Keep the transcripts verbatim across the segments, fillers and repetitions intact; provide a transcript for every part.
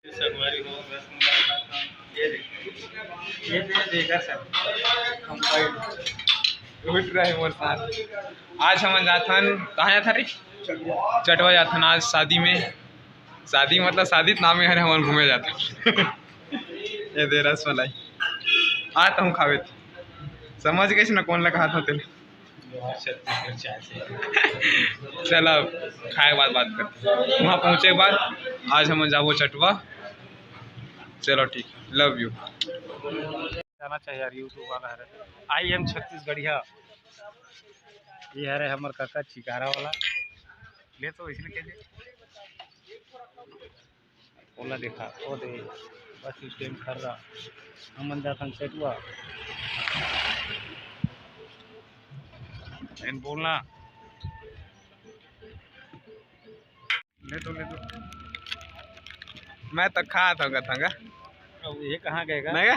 संगवारी हो, रसगुल्ला खात हन। ये देखिए, ये दे देगा सर। हम भाई उठ रहे मोर साथ। आज हमन जात हन, कहाँ जात हन रे? चटवा जात हन आज शादी में। शादी मतलब शादी त नाम हरे, हमन घूमे जात हन। ये दे रसमलाई। आ, तुम खावे थे। समझ गए ना कौन लगा हाथ होते। चल, अब खाए के बाद बात करते हैं। वहाँ पहुँचे के बाद आज हम जाबो चटवा। चलो ठीक, love you। जाना चाहिए यार, YouTube वाला हरे, I am छत्तीसगढ़िया। ये हरे हमर काका चिकारा वाला। ले तो इसने कह दे। ओला देखा, ओ दे, बस स्टैंड खर्रा। हमन जाथन सेटुआ। एन बोलना। ले तो, ले तो। मैं तो खात हूँ, कथंगा। अब ये कहाँ गएगा? नहीं गा?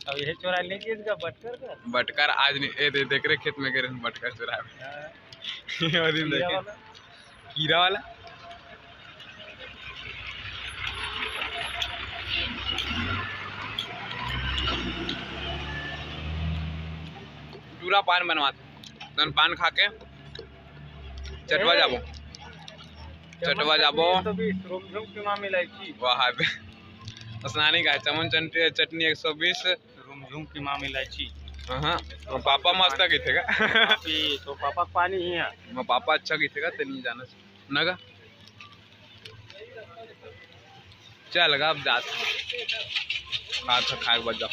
अब ये चोरा ले गए इसका बटकर का? बटकर आज नहीं, ए, दे, देख रहे खेत में गए रहे बटकर चुराए। हाँ। और दिन कीड़ा देखे। वाला। कीड़ा वाला। पूरा पान बनवाते। तन पान खा के चटवा जाबो। चटवा जाबो। एक सौ बीस, रुमझुम की मामी इलायची। वाह बे। असनानी का चमन चंट-, चटनी एक सौ बीस। रुमझुम की मामी इलायची। हाँ, वो पापा मस्त कहिथे का? अभी तो पापा के पानी ही है। वो पापा अच्छा कहिथे का, ते नहीं जाना। ना का? चल गा, अब जात। खात खाए के बाद जाओ।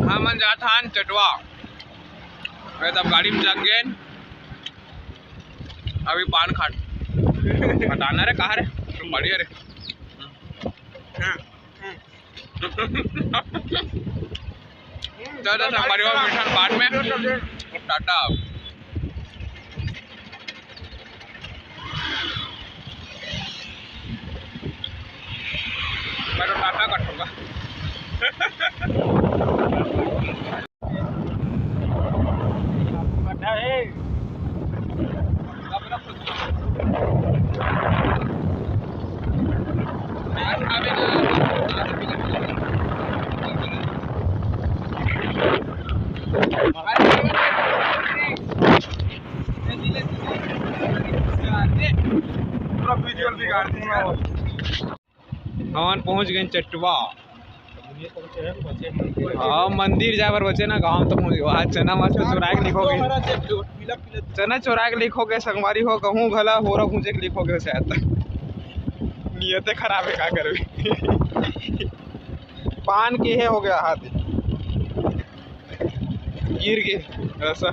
हमन जात हन चटवा। ए, तब गाड़ी में चढ़ गेन। अभी पान खाट। हटाना रे, कहाँ रे? तू बढ़िया रे। चल, चल, संगवारी हो, मिलथन बाद में। टाटा। मैं तो टाटा कटूंगा। पूरा visual बिगाड़ दिया। हमन पहुंच गए चटवा। हाँ, मंदिर जाए बर बचे ना, गांव तो पहुंच गए। आज चना मस्त चुराए के लिखोगे, चना चुराए के लिखोगे संगवारी हो, कहूँ घला होरा भूंजे के लिखोगे शायद। नियते खराब है, का करबे। पान के है हो गया हाथ। गिर गे ऐसा।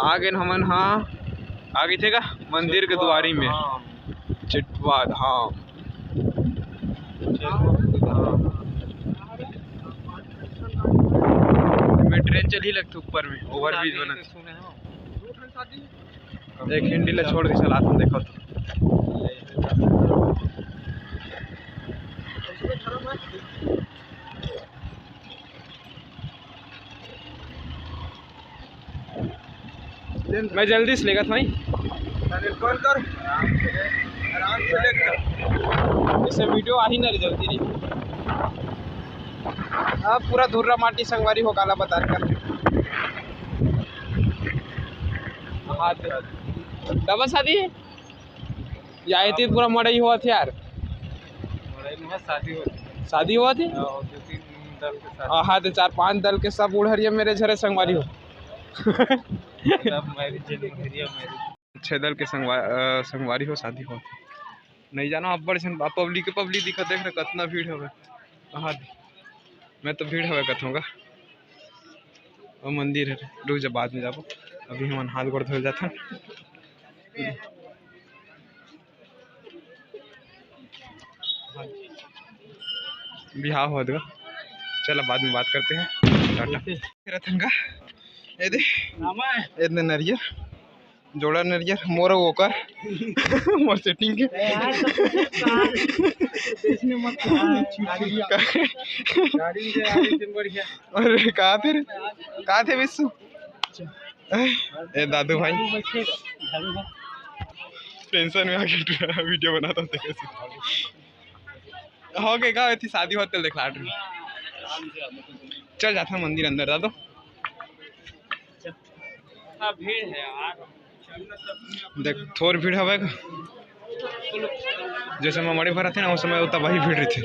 आ गए हमन, हाँ, आ गए थे का मंदिर के दुआरी में। चटवा धाम। मैं ट्रेन चली लगती ऊपर में, ओवरब्रिज बनत। एक हिंडी ला छोड़ के चलात हूँ, देखो तो। मैं जल्दी से लेगत हूँ। अरे कौन कर? आराम से लेकर। इसे वीडियो आ ही ना रे जल्दी रे। अब पूरा धुर्रा माटी संगवारी हो काला बता रहा। हाँ, डबल शादी है? या एती पूरा मड़ई होवत हे यार। मड़ई में शादी होत हे। शादी होवत हे? हाँ, दो तीन दल के शादी। हाँ, हाँ, तो चार पांच दल के सब उड़हरिया मेरे झरे संगवारी हो। सब marriage है, उड़हरिया marriage। छह दल के संगवा-, अ, संगवारी हो, शादी होवत हे। नहीं जानो, अब्बड़ झन पब्लिक, पब्लिक दिखत, देख रहे कतना भीड़ हवे। हाँ, मैं तो भीड़ हवे कथों गा। वो मंदिर है, रुक जा, बाद में जाबो। अभी हमन हाथ गोड़ धोए जाथन। बिहाव होत गा, चला बाद में बात करते हैं, टाटा। रतन का, ये दे, ये दे नरिया। जोड़ा नरियर मोर अउ ओकर। मोर सेटिंग के। अरे का थे रे? का थे विश्व? ए दादू भाई। टेंशन में आके वीडियो बनाता हूँ तेरे से। हो गए का? एती शादी होते देखला। चल जाता मंदिर अंदर दादू। हाँ, भीड़ है यार। देख, थोर भीड़ हवय का? जैसे मैं मड़ई भर आथे ना, उस समय उतना वही भीड़ रहिथे।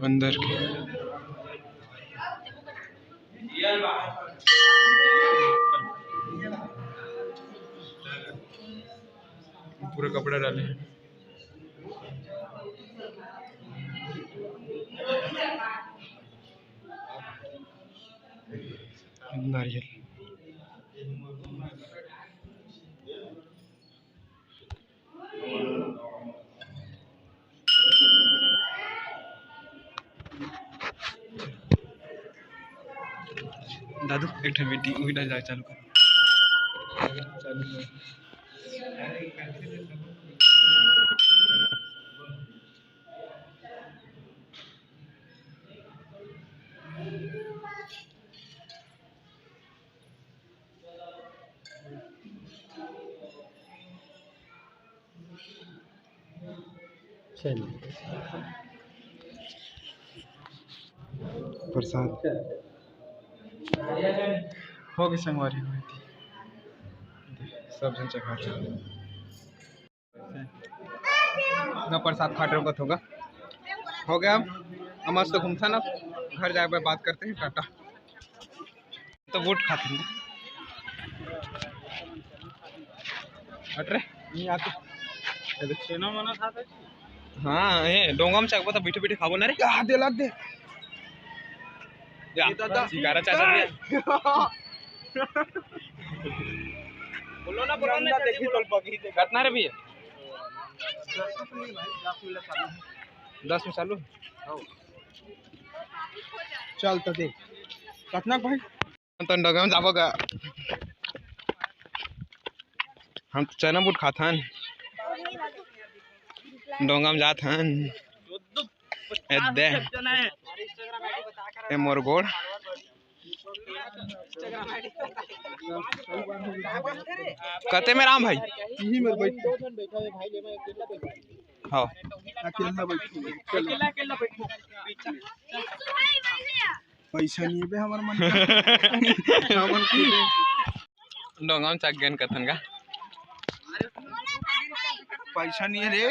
अंदर के पूरा कपड़ा डाले हैं। नारियल। दादू, एक ठन वीडियो, वीडियो जा, चालू कर। चालू कर। चल। प्रसाद हो गए संगवारी हो गए थी। सब जन चखा ना प्रसाद खा रहे होगा। हो गया, अब मस्त घूमता ना, घर जाए बर बात करते हैं, टाटा। तो बूट खाते हैं। हट रे, नहीं आते। चेना मना खाता है। हाँ, ये डोंगा में चकबो तो बैठे बैठे खाबो ना रे। आ, दे लाग दे। या, ये दादा। शिकारा चाचा भी है। बोलो ना, बोलो ना, जल्दी देखी बोलो। कतना रे भैया? दस में चालू। चल तो दे। कतना भाई? हम तो डोंगा में जाबो गा। हम तो चना बूट खाथन। डोंगा में जाथन। ए दे। ए मोर गोड़। कते में राम भाई? यही में बैठ। हाँ। अकेला बैठ। चलो। पैसा नहीं है बे हमारे मन का। हमन खुदे डोंगा में चघ गेन कथन का। पैसा नहीं है रे।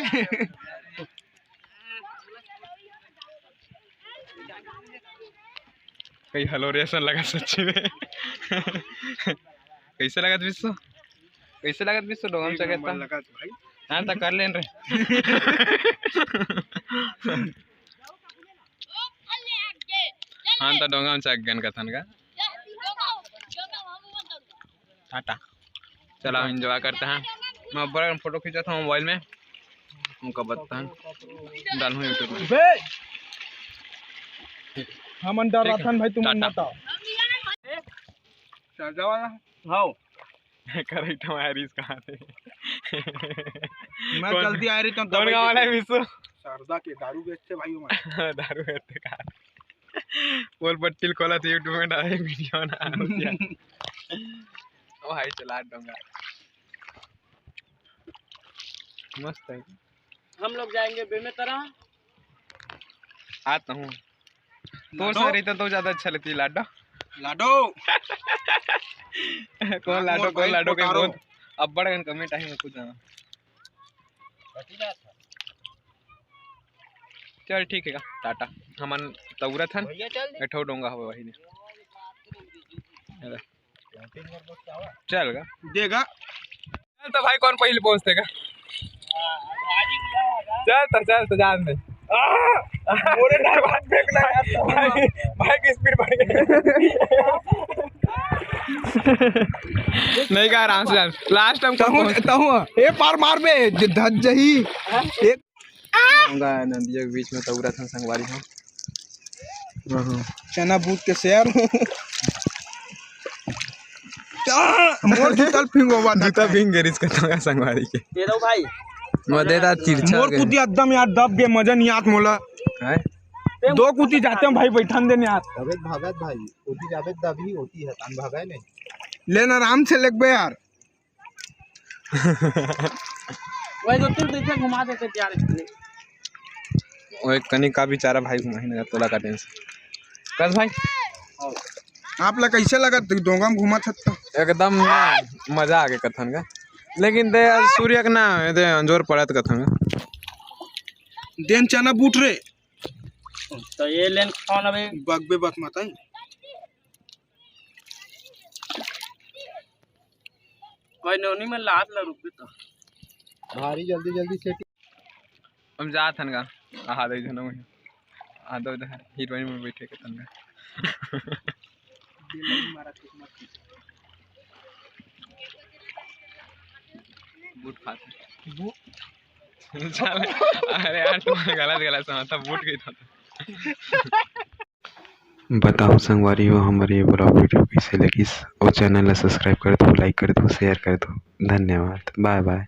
कई हलोरे असन लगा सच्ची में। कैसे लगत विश्व? कैसे लगत विश्व डोंगा में चघ गेन? लगत भाई। हाँ, तो कर लेन रे। हाँ, तो डोंगा में चघ गेन कथन का। टाटा। चला, एंजॉय करते हैं। मैं बड़ा फोटो खींचा था मोबाइल में, उनका बताता हूँ, डालूँ YouTube में। बे, हमन डराथन भाई, तुम टाटा। मत आओ। शारजा वाला? हाँ। करेक्ट, हमारे रिस कहाँ थे? मैं कौन, जल्दी आ रही हूँ, कौन गाँव वाला है विश्व? शारदा के दारू बेचते भाई हमारे। दारू बेचते का? बोल बट्टिल खोला थे YouTube में डाले वीडियो बना। ओ भाई चला डोंगा। मस्त है। हम लोग जाएंगे बेमेतरा। आता हूँ। तो लाडो। सर, इतना तो ज्यादा अच्छा लगती है लाडो। लाडो। कौन लाडो, मोर कौन भाई लाडो के पोटारो। बहुत अब्बड़ गन कमेंट आही में कुछ जाना। चल ठीक है, टाटा। हमन तौरत हन। भैया चल दे। एक ठो डोंगा हवे वही ने। चल गा। देगा। चल तो भाई, कौन पहले पहुंचते का? चल तो, चल तो, जान दे। मोरे डर बात फेंकना यार। भाई, भाई की स्पीड बढ़ गई। नहीं का, आराम से, लास्ट टाइम तहूँ, तहूँ, ए पार मार बे, ज-, धत जही। एक गंगा नदिया के बीच में तौरत हन संगवारी हो। चना बूट के शेर। मोर जूता ल फिंगोवा जूता फिंग गे रिस कतंगा संगवारी के। दे दो भाई। मैं दे दा तिरछा मोर के। कुती एकदम यार दब गे, मजा नहीं आत मोला। हैं? दो कुती जाते हैं भाई, बैठन दे नहीं आत। अबे भागत भाई, ओती जाबे दबी होती है, तान भागा नहीं। लेना आराम से लेगबे यार। वही तो तू देखे घुमा देते यार इसने। ओए कनी का बेचारा भाई घुमाही ना तोला का टेंशन। कस भाई? आप ला कैसे लगत तू डोंगा में घुमत हत त? एकदम ना मजा आ गे कथन का। लेकिन दे आज सूर्य के ना दे अंजोर पड़त कथन का। देन चना बूट रे। तो ये लेन कौन अबे? बगबे बत मत आई। कोई नोनी में लात ला रुक तो। भारी जल्दी जल्दी सेटिंग। हम जात हन गा। आहा दे जनो। आ दो इधर हीरोइन में बैठे के तन गा। बूट खात। बू- चल, अरे यार, तुम गलत, गलत समझता, बूट गई था। बताओ संगवारी हो, हमर ये vlog video कैसे लगिस? और channel ला subscribe कर दो, like कर दो, share कर दो। धन्यवाद, bye bye।